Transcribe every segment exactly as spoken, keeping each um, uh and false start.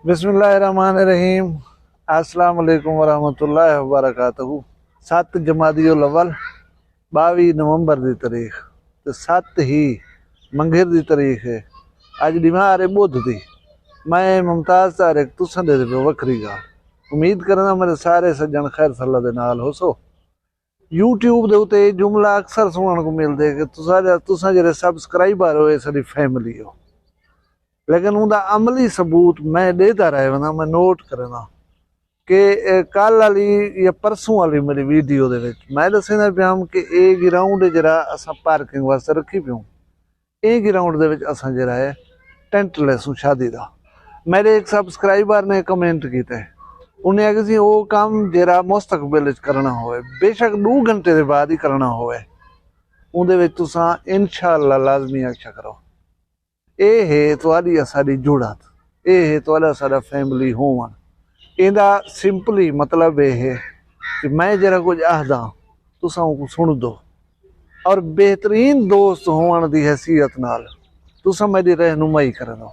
بسم اللہ الرحمن الرحیم۔ السلام علیکم ورحمۃ اللہ وبرکاتہ۔ ست جمادی الاول، ٻاویہہ نومبر دی تاریخ، تے ست ہی منگھر دی تاریخ ہے۔ اڄ ݙیوار ہے ٻدھ دی۔ میں ممتاز طارق، تساں ݙیہدے پیو وکھری ڳالھ۔ امید کرینداں میݙے سارے سڄݨ خیر صلاح دے نال ہوسو۔ یوٹیوب دے اتے اے جملہ اکثر سݨݨ کوں ملدے کہ تساں جا، تساں جیڑھے سبسکرائبر ہو، اے ساݙی فیملی ہو۔ لیکن اوندا عملی ثبوت میں ݙیہدا رہ وینداں، میں نوٹ کرینداں کہ اے کل والی یا پرسوں والی میری ویڈیو دے وچ میں ݙسیندا پیام کہ اے گراؤنڈ ہے جیڑھا اساں پارکنگ واسطے رکھی پیوں۔ ایں گراؤنڈ دے وچ اساں جیڑھا ہے ٹینٹ لیسوں شادی دا۔ میرے ایک سبسکرائبر نے کمنٹ کیتے، انہیں آکھیا سی او کم جیڑھا مستقبل وچ کرنا ہوئے، بے شک ݙو گھنٹے دے بعد ہی کرنا ہوئے، اوندے وچ تساں انشاءاللہ لازمی اچھا کرو۔ اے ہے تہاݙی اساݙی جڑت، اے ہے تہاݙا ساݙا فیملی ہووݨ۔ ایندا سمپلی مطلب اے ہے کہ میں جیڑھا کجھ آہداں، تساں اونکوں سݨدو، اور بہترین دوست ہووݨ دی حیثیت نال تساں میݙی رہنمائی کریندو۔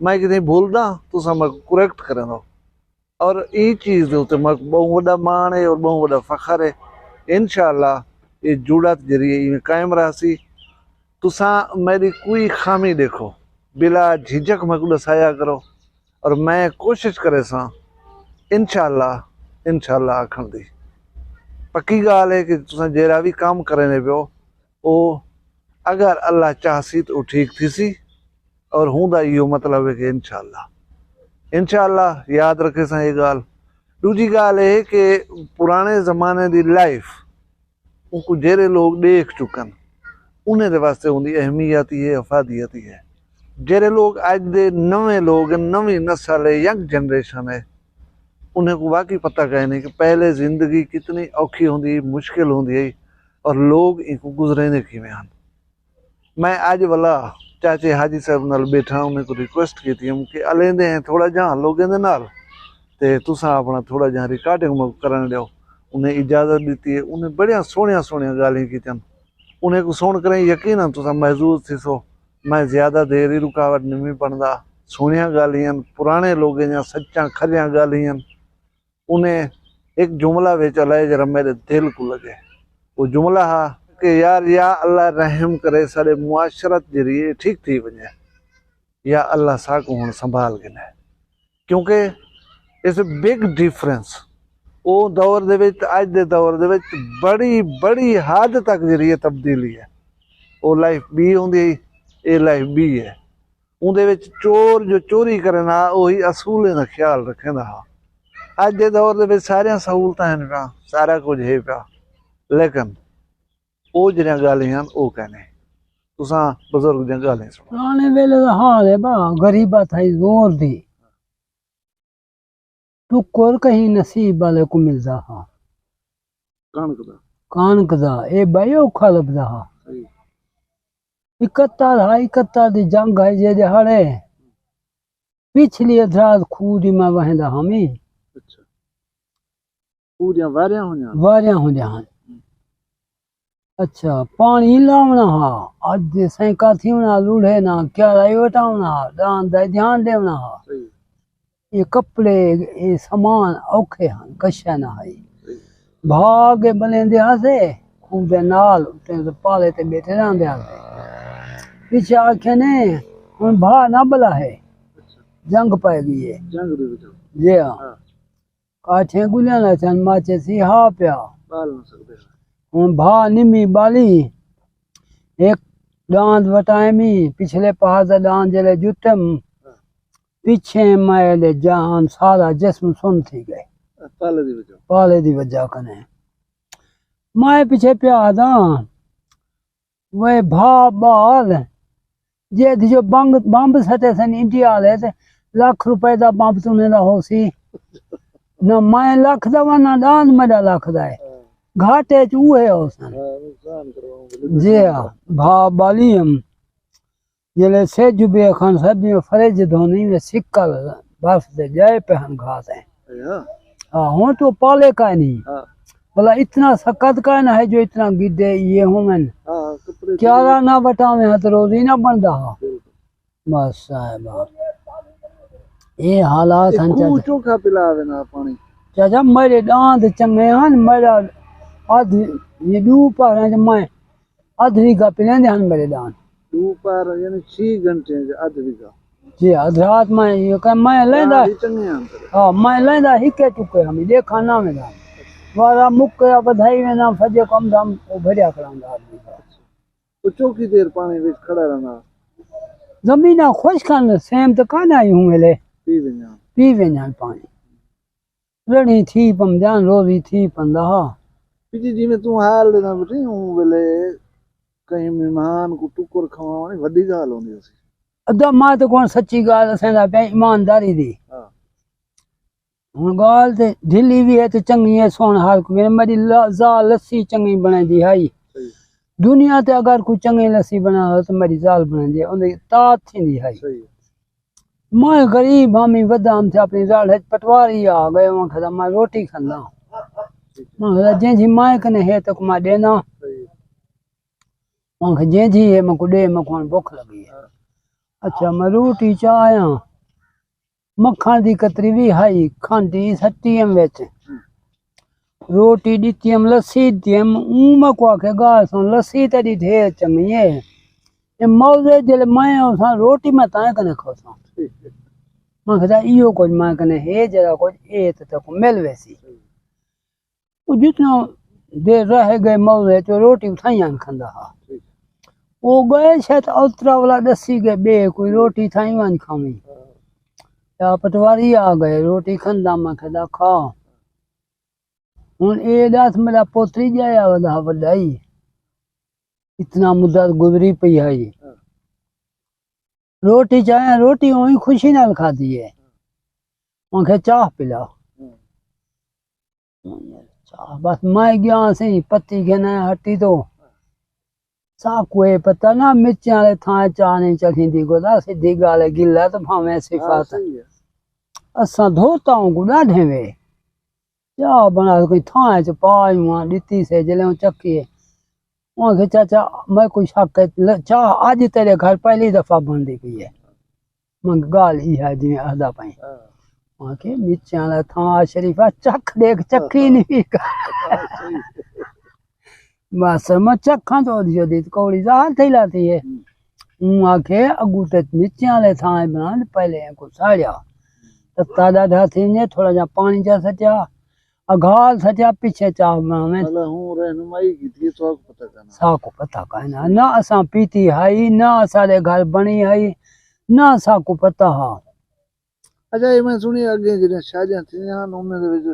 میں کتھے بھلداں، تساں میکوں کریکٹ کریندو۔ اور ایں چیز دے اتے میکوں ٻہوں وݙا ماݨ ہے اور ٻہوں وݙا فخر ہے۔ انشاءاللہ اے جڑت جیڑھی ہے ایویں قائم رہسی۔ تساں میݙی کوئی خامی ݙیکھو، بلا جھجک میکوں ݙسایا کرو، اور میں کوشش کریساں انشاءاللہ، انشاءاللہ آکھݨ دی۔ پکی ڳالھ ہے کہ تساں جیڑھا وی کم کریندے پیو، او اگر اللہ چاہسی تاں او ٹھیک تھیسی، اور ہوندا ایہو مطلب ہے کہ انشاءاللہ، انشاءاللہ یاد رکھیساں اے ڳالھ۔ ݙوجھی ڳالھ اے ہے کہ پراݨے زمانے دی لائف اونکوں جیڑھے لوگ ݙیکھ چکن، انہیں دے واسطے اوندی اہمیت ہی ہے، افادیت ہی ہے۔ جیڑھے لوگ اڄ دے نویں لوگ ہن، نویں نسل ہے، ینگ جنریشن ہے، انہیں کوں واقعی پتہ کائنی کہ پہلے زندگی کتنی اوکھی ہوندی ہئی، مشکل ہوندی ہئی، اور لوگ اینکوں گزریندے کیویں ہن۔ میں اڄ ولا چاچے حاجی صاحب نال ٻیٹھا، انہیں کوں ریکویسٹ کیتی ہم کہ الیندے ہیں تھوڑا جہاں لوگیں دے نال، تے تساں اپݨا تھوڑا جہاں ریکارڈنگ میکوں کرݨ ݙیو۔ انہیں اجازت ݙتی ہے۔ انہیں بڑیاں سوہݨیاں سوہݨیاں ڳالھیں کیتیاں۔ انہیں کوں سُݨ کریں یقیناً تساں محظوظ تھیسو۔ میں زیادہ دیر ہی رکاوٹ نمی بݨدا۔ سوہݨیاں ڳالھیں ہن، پراݨے لوگیں دیاں سچاں کھریاں ڳالھیں ہن۔ انہیں ہک جملہ وچ الائے جیڑھا میݙے دل کوں لڳے۔ او جملہ ہا کہ یار، یا اللہ رحم کرے، ساݙے معاشرت جیڑھی ہے ٹھیک تھی ونڄے، یا اللہ ساکوں ہݨ سنبھال گھنے۔ کیونکہ it's a big difference۔ او دور دے وچ تے اڄ دے دور دے وچ بڑی، بڑی حد تک جیڑھی ہے تبدیلی ہے۔ او لائف ٻی ہوندی ہئی، اے لائف ٻی ہے۔ اوندے وچ چور جو چوری کریندا ہا، او ہی اصولیں دا خیال رکھیندا ہا۔ اڄ دے دور دے وچ ساریاں سہولتاں ہن پیاں، سارا کجھ ہے پیا، لیکن او جیڑھیاں ڳالھیں ہن، او کائنی۔ تساں بزرگ دیاں ڳالھیں سُݨو۔ پراݨے ویلے دا حال ہے با، غریبا تھئی زور دی۔ ٹکر کہیں نصیب والے کوں ملدا ہا۔ کݨک دا۔ کݨک دا، اے بھائی اوکھا لبھدا ہا۔ صحیح۔ اکہتر ہا، اکہتر دی جنگ ہئی جیڑھے ہاڑے۔ پچھلی ادھراز کھوہ دی میں وہیندا ہامی۔ اچھا۔ کھوہ دیاں واریاں ہوندیاں؟ واریاں ہوندیاں ہن۔ اچھا، پاݨی لاوݨا ہا، اڄ دے سینکا تھیوݨا، لوڑھے نہ، کیارا ہی وٹاوݨا ہا، ݙاند دا دھیان ݙیوݨا ہا۔ صحیح۔ اے کپڑے، اے سامان اوکھے ہن، کشا نہ ہئی۔ صحیح۔ بھا کے ٻلیندے ہاسے، کھوہ دے نال، اتے پالے تے ٻیٹھے رہندے ہاسے۔ پچھے آکھے نے، ہݨ بھا نہ ٻلا ہے، اچھا۔ جنگ پئے ڳئی ہے۔ جنگ دے وچ۔ جی ہاں۔ ہاں۔ کاٹھیں ڳلیاں نہ تھین، ماچس ہی ہا پیا۔ ٻال نہ سڳدے۔ ہݨ بھا نمی ٻالی، ہک ݙاند وٹائمی، پچھلے پاس دا ݙاند جیڑھے جتم، پچھے میل جان سارا جسم سن تھی ڳئے۔ پالے دی وجہ۔ پالے دی وجہ کنے۔ میں پچھے پیا آہداں، وے بھا ٻال، جے جو بنگ، بمب سٹے سن انڈیا والے تے لکھ روپے دا بمب تنے دا ہو سی۔ نہ میں لکھ دا وا، نہ ݙاند میݙا لکھ دا ہے۔ گھاٹے چ اوہے ہو سن۔ ہاں، نقصان کرواؤں گے۔ جی ہاں، بھا ٻالی ہم۔ جیلے سج ابھے خان صاحب جی فریج دھونی میں سکل برف دے جائے پہ ہن گھاس ہیں۔ ہاں۔ ہاں، ہن تو پالے کائنی۔ ہاں۔ بھلا اتنا سکت کائنا ہے جو اتنا گڈے یہ ہوون۔ ہاں، کپڑے کیارا نہ وٹاویں ہاں تو روزی نہ بندا ہا۔ بالکل۔ بس صاحب۔ اے حالات ہن چاچا۔ چوکھا پلا وینا پانی۔ چاچا میرے ڈاند چنگے ہن، میرا ادھ، یہ دو پہریں چ میں ادھ ویگھا پلیندے ہن میرے ڈاند۔ دو پہر یعنی چھی گھنٹے چ ادھ ویگھا۔ جی، ادھ رات میں یہ کہ میں لیندا۔ ہاں، میں لیندا ہکے ٹکے ہم دیکھا نہ ویندا۔ وارا مکیا بدھائی وینا فجے کم دم او بھریا کراندا آدمی۔ او چوکھی دیر پانی وچ کھڑا رہنا۔ زمیناں خشک ہن، سیم تے کائنی ہوں ویلے۔ پی ونجاں۔ پی ونجاں پانی۔ رڑی تھی پم جان روزی تھی پندا ہا۔ پی جی جیویں توں حال ݙینا بیٹھی اوں ویلے کہیں مہمان کوں ٹکر کھواوݨ وݙی ڳالھ ہوندی ہسی۔ ادا ماں تے کون سچی ڳالھ اسیں دا پیا ایمانداری دی۔ ہاں۔ ہݨ ڳالھ تے ڈھلی وی ہے تے چنڳی ہے، سوہݨ ہر کوئی، میݙی لا-، زال لسی چنڳی بݨیندی ہئی۔ صحیح۔ دنیا تے اگر کوئی چنڳی لسی بݨاوے تے میݙی زال بݨیندی ہے، اوندی اطاعت تھیندی ہئی۔ صحیح۔ میں غریب ہامی ودھام تھے اپݨی رڑھ اچ پٹواری آ ڳئے، میں کھدا میں روٹی کھندا۔ میں کھدا جیں جی میں کنے ہے تک میں ݙینا۔ صحیح۔ میں کھدا جیں جی ہے میں کو ݙے، میں کو بکھ لڳی ہے۔ ہاں۔ اچھا میں روٹی چا آیا۔ مکھݨ دی کتری وی ہئی، کھنڈ ای سٹی ایم وچ۔ روٹی ݙتی ایم، لسی ݙتی ایم، اوں میکوں آکھے، ڳالھ سݨ، لسی تیݙی ڈھیر چنڳی ہے۔ اے موزے جلے میں اوساں روٹی میں تائیں کنے کھوساں۔ میں کھدا ایہو کجھ میں کنے ہے، جیڑھا کجھ اے تے تیکوں مل ویسی۔ او جتنا دیر رہ ڳئے موزے چ روٹی اتھائیں آن کھندا ہا۔ ٹھیک۔ او ڳئے شاید اوترا والا ݙسی ڳئے ٻئے کوئی روٹی اتھائیں آن کھاویں۔ ہاں۔ یا پٹواری آ ڳئے، روٹی کھندا میں کھدا کھا۔ ہݨ اے ݙس میݙا پوتری ڄایا ودا وݙائی۔ اتنا مدت گزری پئی ہئی۔ ہاں۔ روٹی چاہیں، روٹی اوہی خوشی نال کھادی ہے۔ اونکھے چاہ پلا۔ ہاں۔ چاہ بس میں گیا سی، پتی گھن آیا ہٹی تو۔ ساکوں اے پتہ نہ مرچاں والے تھاں چاہ نہیں چڑھیندی، گودا سدھی ڳالھ ہے، گلا تے بھاویں صفت۔ ہاں، صحیح ہے۔ اساں دھوتا اونکوں ݙاڈھے وے۔ چاہ بݨا کوئی تھاں چ پا آئیواں، ݙتی سے جلے اوں چکی ہے۔ اوں آکھے، چاچا، میکوں شک ہے، ل-، چاہ اڄ تیݙے گھر پہلی دفعہ بݨدی پئی ہے۔ میں ڳالھ ای ہے جیویں آہدا پئیں۔ ہاں۔ اوں آکھے، مرچاں والا تھاں شریفہ چکھ ݙیکھ، چکھی نہیں۔ ہاں، صحیح۔ بس میں چکھاں تو اودی جدید کوڑی ظاہر تھئی لاتی ہے۔ ہوں۔ اوں آکھے، اڳوں تے مرچاں والے تھاں بݨا، پہلے اینکوں ساڑیا۔ تتا ݙاڈھا تھی ونڄے، تھوڑا جیہا پاݨی چا سٹیا۔ اگھال سٹیا، پچھے چاہ بݨاویں۔ مطلب ہوں رہنمائی کیتی ہے، تہاکوں پتہ کائنا۔ ساکوں پتہ کائنا۔ نہ اساں پیتی ہئی، نہ اساݙے گھر بݨی ہئی، نہ ساکوں پتہ ہا۔ اچھا، اے میں سݨی اڳے جیڑھیاں شادیاں تھیندیاں ہن، انہاں دے وچ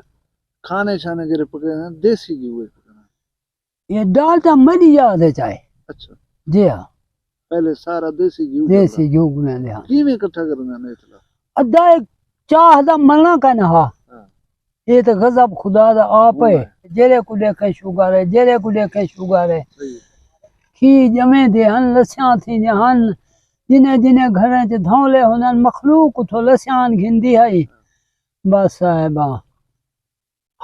کھانے شانے جیڑھے پکے ہن، دیسی گھیو وچ پکے ہن۔ اے ڳالھ تاں میݙی یاد اچ آئے۔ اچھا۔ جی ہاں۔ پہلے سارا دیسی گھیو دیسی چلدا۔ گھیو گھنیندے ہن۔ کیویں اکٹھا کریندے ہن اتنا؟ ادا اے چاہ دا ملݨا کائنا ہا۔ ہاں۔ اے تے غضب خدا دا آپ ہے۔ اوہ۔ جیڑھے کوں ݙیکھیں شوگر ہے، جیڑھے کوں ݙیکھیں شوگر ہے۔ صحیح۔ کھی ڄمیندے ہن، لسیاں تھیندیاں ہن۔ جنہیں جنہیں گھریں چ دھونلے ہوندن، مخلوق اتھوں لسیاں گھندی ہئی۔ بس صاحبہ۔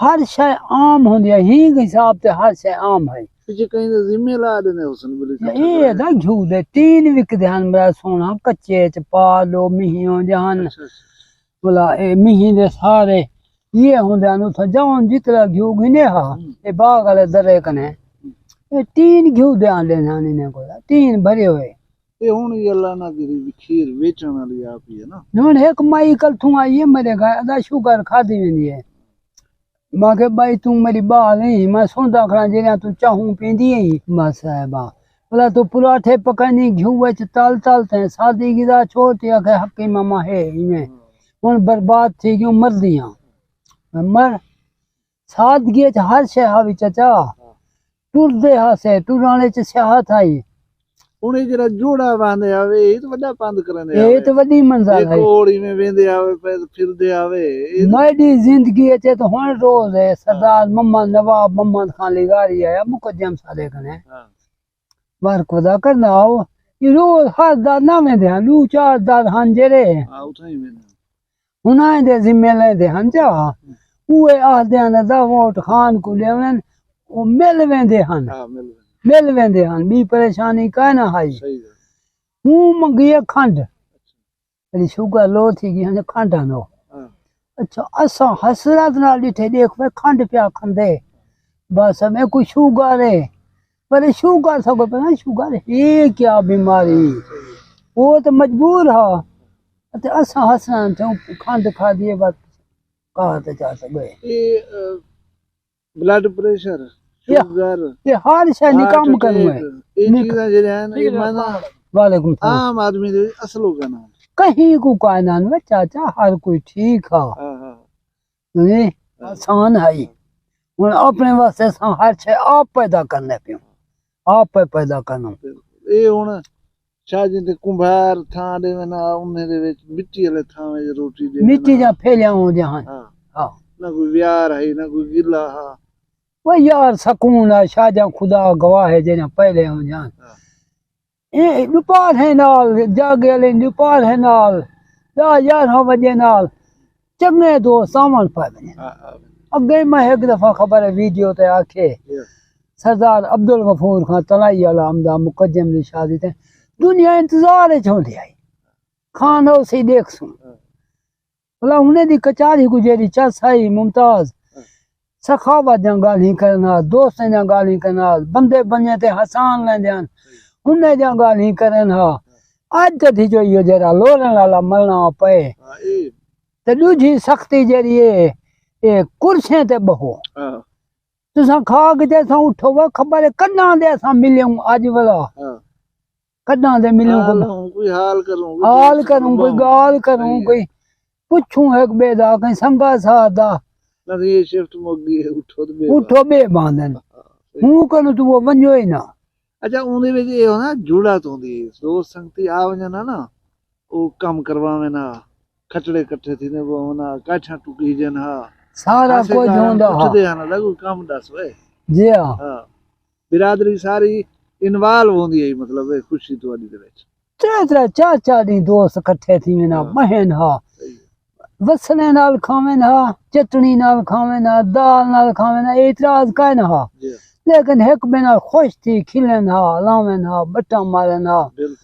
ہر شے عام ہوندی ہے، ہینگ حساب تے ہر شے عام ہے۔ پچھے کہیں دے ذمے لا ݙیندے حسن بلی اکٹھا اے کرائے۔ دا گھیو دے ٹین وکدے ہن، میرا سوہݨا، کچے چ پا لو، مہیوں جہان۔ اچھا، اچھا۔ بلا اے مہیں دے سارے یہ ہوندے ہن، اتھاں جاون جتلا گھیو گھنے ہا، ہوں۔ اے باغ والے درے کنے۔ ہوں۔ اے ٹین گھیو دے آندے ہن انہیں کول، ٹین بھرے ہوئے۔ اے ہݨ اے اللہ نہ کری وکھیر ویچݨ والی آپ ہی ہے نا۔ ہݨ ہک مائی کل تھوں آئی ہے میݙے گھر، ادا شوگر کھادی ویندی ہے۔ میں کہ بھائی توں میݙی ٻال نہیں، میں سݨدا کھڑا جیڑھیاں توں چاہوں پیندی ہیں۔ بس صاحبہ، بھلا توں پراٹھے پکائنی گھیو وچ تل تل تے سادی غذا چھوڑ تے آکھے حقی ماما ہے ایویں۔ ہݨ برباد تھی ڳیوں، مردیاں۔ مر سادگی اچ ہر شے ہاوی چچا۔ ہاں۔ ٹردے ہاسے، ٹرݨ اچ سیاحت ہئی۔ ہݨ اے جیڑھا جوڑا واہندے آوے، اے تاں وݙا پندھ کریندے آوے۔ اے تاں وݙی منزل ہئی۔ کوڑ ایویں ویندے آوے، پھردے آوے۔ میݙی زندگی اچ تاں ہݨ روز ہے، سردار ہاں۔ محمد نواب محمد خان لغاری آیا، مقدم ساݙے کنے۔ ہاں۔ بار خدا کردا ہو، اے روز ہر در نہ ویندے ہن، ݙو چار در ہن جیڑھے۔ ہاں، اتھاں ہی ویندے ہن۔ انہاں دے ذمے لیندے ہن جا۔ اوہے آہدے ہن ادا ووٹ خان کوں ݙیوݨ، او مل ویندے ہن۔ ہاں، مل ویندے۔ مل ویندے ہن، ٻی پریشانی کائنا ہئی۔ صحیح ڳالھ۔ ہوں منگی ہے کھنڈ۔ تیݙی شوگر لو تھی ڳئی ہاں، کھنڈ ہنو۔ اچھا، اساں حسرت نال ݙٹھے، ݙیکھ وے کھنڈ پیا کھندے، بس میکوں شوگر ہے۔ پر شوگر ساکوں پتہ نہ شوگر ہے کیا بیماری؟ او تے مجبور ہا۔ اتے اساں حسرت توں کھنڈ کھادی ہے، بس کہا تے چا سڳے۔ اے، اے، بلڈ پریشر، یا، شوگر، اے ہر شے نکم کروں ہے۔ اے چیزاں جیڑھیاں ہن، اے میں نہ وعلیکم السلام۔ عام آدمی دے اصل ہو ڳئے نا۔ کہیں کوں کائے نہ وے چاچا، ہر کوئی ٹھیک ہا۔ ہاں، ہاں۔ نہیں، آسان ہئی۔ ہݨ اپݨے واسطے اساں ہر شے آپ پیدا کرݨے پیوں۔ آپ پہ پیدا کرݨا۔ اے ہݨ شاہ جی تے کمبھار تھاں ݙیون ہا، انہیں دے وچ مٹی والے تھاں وچ روٹی ݙیون ہا۔ مٹی دیاں پھیلیاں ہوندیاں ہن۔ ہاں۔ ہاں۔ نہ کوئی ویار ہئی، نہ کوئی گلہ ہا۔ او یار سکون آ، شاہ جاں خدا گواہ ہے جیڑھیاں پہلے ہوندیاں ہن۔ ہاں۔ اے ݙوپہریں نال، جاڳے والے ݙوپہریں نال، ݙاہ یارہاں وڄے نال چنڳے دوست آوݨ پئے ونڄن۔ ہاں، ہاں۔ اڳے میں ہک دفعہ خبر ہے ویڈیو تے آکھے، جی۔ سردار عبدالغفور خان تلائی والا آمدا مقدم دی شادی تے، دنیا انتظار اچ ہوندی ہئی۔ خان ہوسی ݙیکھسوں۔ ہاں۔ بھلا انہیں دی کچاری کوں جیڑھی چس ہئی، ممتاز، ہاں۔ سخاوت دیاں ڳالھیں کرن ہا، دوستیں دیاں ڳالھیں کرن ہا، بندے بندے تے احسان لیندے ہن، انہیں دیاں ڳالھیں کرن ہا۔ اڄ تے تھی جو ایہو جیڑھا لوڑن والا مرݨا پئے۔ ہاں، اے۔ تے ݙوجھی سختی جیڑھی اے، اے کرسیں تے ٻہو۔ ہاں۔ تساں کھا کے تے اساں اٹھو، وہ خبر ہے کݙاں دے اساں ملیوں اڄ ولا۔ ہاں۔ کݙاں دے ملوں حال کوئی ہوں، کوئی حال کروں، کوئی حال دوست کروں، کوئی ٻہوں۔ ڳالھ کروں، صحیح ہے۔ کوئی پچھوں ہک ٻئے دا، کہیں سنگا ساتھ دا۔ نہ تے اے شفٹ مک ڳئی ہے، اٹھو تے ٻئے اٹھو ٻئے باندن۔ ہاں، صحیح۔ ہوں کنوں تو وہ ونڄو ہی نہ۔ اچھا، اوندے وچ اے ہونا جڑت ہوندی ہے، دوست سنگتی آ ونڄن نا، نا، او کم کرواون ہا، کھٹڑے کٹھے تھیندے پون ہا، کاٹھاں ٹکیجن ہا، سارا ہاسے کجھ ڳالھاں ہوندا ہا۔ پچھدے ہن، لڳو کم ݙس وے۔ جی ہاں۔ ہاں۔ برادری ساری انوالو ہوندی ہئی، مطلب، اے خوشی تہاݙی دے وچ۔ ترے ترے چار چار ݙینھ دوست کٹھے تھیون ہا، ہاں۔ ٻہن ہا۔ صحیح۔ وسݨے نال کھاون ہا، چٹݨی نال کھاون ہا، دال نال کھاون ہا، اعتراض کائے نہ ہا۔ جی۔ لیکن ہک ٻئے نال خوش تھی کھلن ہا، ہلاون ہا، ٻٹاں مارن ہا۔ بالکل۔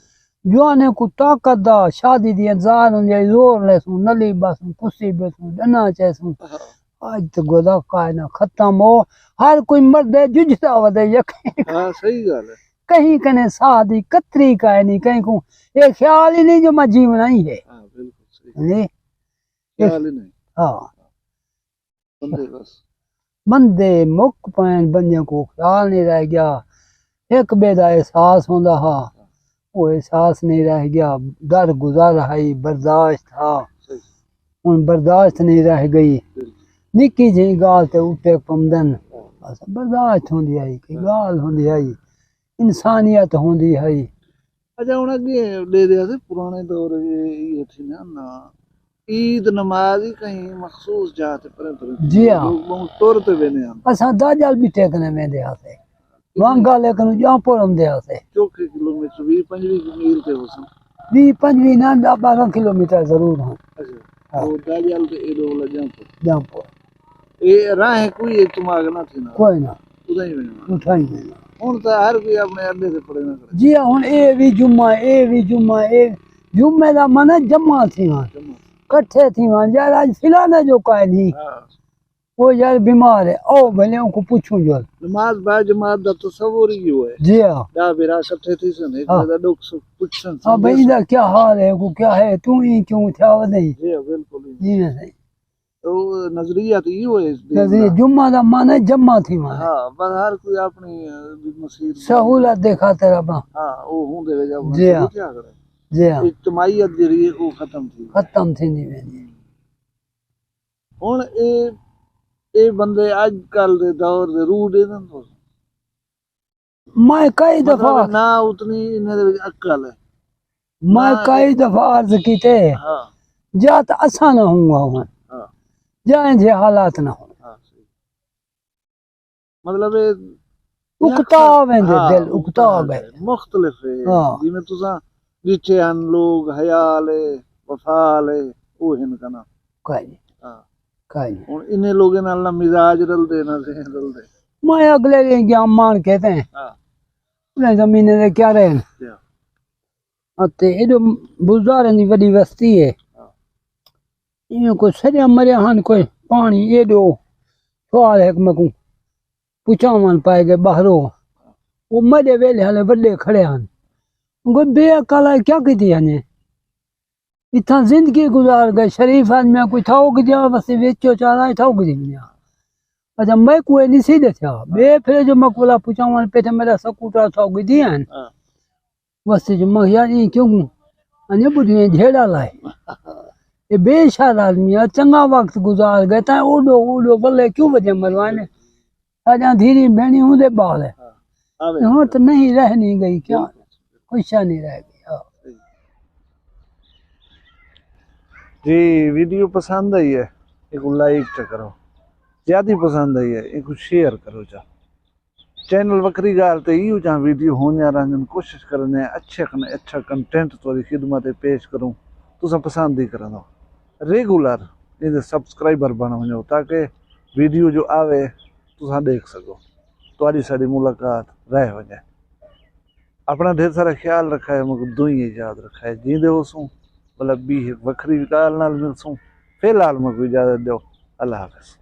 جوانیں کوں طاقت دا، شادی دی انتظار ہوندی ہئی، زور لیسوں، نلی ٻہسوں، کسی ٻہسوں، ݙناں چیسوں۔ ہاں۔ اڄ تے گزا کائے نہ ختم ہو، ہر کوئی مردے ججھدا ودے یقین۔ ہاں، صحیح ڳالھ ہے۔ کہیں کنے ساہ دی قطری کائے نہیں، کہیں کوں اے خیال ہی نہیں جو میں جیوݨا ہی ہے۔ ہاں، بالکل صحیح۔ نہیں؟ خیال ہی نہیں۔ ہاں۔ بندے بس۔ بندے مک پئن، بندیاں کوں خیال نہیں رہ ڳیا۔ ہک ٻئے دا احساس ہوندا ہا، او احساس نہیں رہ ڳیا۔ در گزر ہئی، برداشت ہا۔ صحیح۔ ہݨ برداشت نہیں رہ ڳئی۔ بالکل۔ نکی جھیں ڳالھ تے اٹے پمدن۔ ہاں۔ بس برداشت ہوندی ہئی، کوئی ہاں۔ ڳالھ ہوندی ہئی، انسانیت ہوندی ہئی۔ اچھا، ہݨ اڳے ݙیہدے ہاسے، پراݨے دور اے، اے تھی نا، نا، عید نماز ہی کہیں مخصوص جاہ تے پریں پریں تھی۔ جی ہاں۔ لوک ٻہوں ٹر تے ویندے ہن۔ اساں داجال ٻٹے کنے ویندے ہاسے۔ وانگا لیکن جاں پور ہوندے ہاسے۔ چوکھے کلومیٹر، ویہہ پنجویہہ میل تے ہوسن۔ ویہہ پنجویہہ نہ، ݙاہ ٻارہاں کلومیٹر ضرور ہن۔ اچھا۔ ہاں۔ او داجال تے ایݙو ولا جاں پور۔ جاں پور۔ اے راہیں کوئی اجتماع نہ تھیندا۔ کوئی نہ۔ اتھاں ہی ویندے۔ اتھاں ہی ویندے۔ ہݨ تاں ہر کوئی اپݨے اݙے تے پڑے نہ کرے۔ جی ہاں، ہݨ اے وی جمعہ، اے وی جمعہ، اے جمعے دا معنی جمع تھیوݨ۔ جمع۔ کٹھے تھیوݨ، یار اڄ فلانا جو کائے نہیں۔ ہاں۔ او یار بیمار ہے، او بھلے اونکوں پچھوں جو۔ نماز با جماعت دا تصور ہی ایہو ہے۔ جی ہاں۔ ݙاہ بھرا کٹھے تھیسن، ہک ہاں۔ ٻئے دا ݙکھ سکھ پچھسن، ہاں بھئی، سمجھسن۔ ایندا کیا حال ہے؟ کو کیا ہے؟ توں ایں کیوں تھیا ودیں؟ جی ہاں، بالکل۔ جی ہاں سائیں۔ او نظریہ تے ایہو ہے اس دین نظریہ دا۔ جمعہ دا معنی جمع تھیوݨ۔ ہاں، بس ہر کوئی اپݨی، اے، مسیت دی سہولت دے خاطر اپݨا۔ ہاں، او ہوندے وچ اپݨا جی ہاں۔ شروع تھیا کرے۔ جی ہاں۔ اجتماعیت جیڑھی ہے، او ختم تھی۔ ختم تھیندی ویندی۔ ہݨ اے، اے بندے اڄ کل دے دور دے روح ݙیندن تساں؟ میں کئی مطلب دفعہ نہ اتنی انہیں دے وچ عقل ہے۔ میں نہ کئی دفعہ عرض کیتے، ہاں۔ جا تاں اساں نہ ہوں ہاں۔ ہاں۔ جا انجھے حالات نہ ہوں۔ ہاں، صحیح۔ مطلب اے اکتا یکساں ویندے، ہاں، دل اکتا اکتا ڳئے۔ مختلف ہے۔ ہاں۔ جیویں تساں ݙٹھے ہن لوگ حیا آلے، وفا آلے، او ہن کنا۔ کائے نہیں۔ ہاں۔ کائے نہیں۔ ہݨ انہیں لوگیں نال نہ مزاج رلدے، نہ ذہن رلدے۔ میں اڳلے ݙینہہ ڳیا مان کے تے۔ ہاں۔ انہیں زمینیں دے کیا رہن؟ کیا؟ تے ایݙو بزداریں دی وݙی وستی ہے۔ ایویں کوئی سݙیاں مریا ہن، کوئی پاݨی ایݙو۔ سوال ہک میکوں پچاوݨ پئے ڳئے ٻاہروں، او میݙے ویلھے والے وݙے کھڑے ہن۔ کوئی بے عقل ہے، کیا کیتی ہن؟ اتھاں زندگی گزار ڳئے، شریف آدمی کوئی تھاؤ گدیا، بس وچو چارا تھاؤ گدی ونیا۔ اچھا، میں کوئی نہیں سی ݙسیا۔ ٻئے پھر جو میں کولا پچاوݨ پئے تے میݙا سکوٹر تھاؤ گدی ہن۔ ہاں۔ بس جو میں یار ایں کیوں؟ انڄے ٻڈھیاں جھیڑا لائے۔ اے بے شر آدمی آ، چنڳا وقت گزار ڳئے، تاں اوݙو، اوݙو بلے کیوں وجہ مروائے نے؟ ساݙیاں دھیری بھیݨی اوندے ٻال ہے۔ ہاں، آوے۔ تے ہݨ تاں نہیں رہ نہیں ڳئی کیا؟ بالکل۔ خوشاں نہیں رہ ڳئی۔ ہاں۔ جی، ویڈیو پسند آئی ہے، ایکوں لائک چا کرو۔ زیادہ پسند آئی ہے، ایکوں شیئر کرو چا۔ چینل وکری ڳالھ تے ایہو جہاں ویڈیو ہوندیاں رہندن، کوشش کرندے ہیں اچھے کن اچھا کنٹینٹ تہاݙی خدمت تے پیش کروں۔ تساں پسند ہی کرندو۔ ریگولر ایندے سبسکرائبر بݨ ونڄو تاکہ ویڈیو جو آوے تساں ݙیکھ سڳو، تہاݙی ساݙی ملاقات رہ ونڄے۔ اپݨا ڈھیر سارا خیال رکھائے، میکوں دعائیں یاد رکھائے۔ جیندے ہوسوں، بھلا ٻی ہک وکھری ڳالھ نال ملسوں۔ فی الحال میکوں اجازت ݙیو، اللہ حافظ۔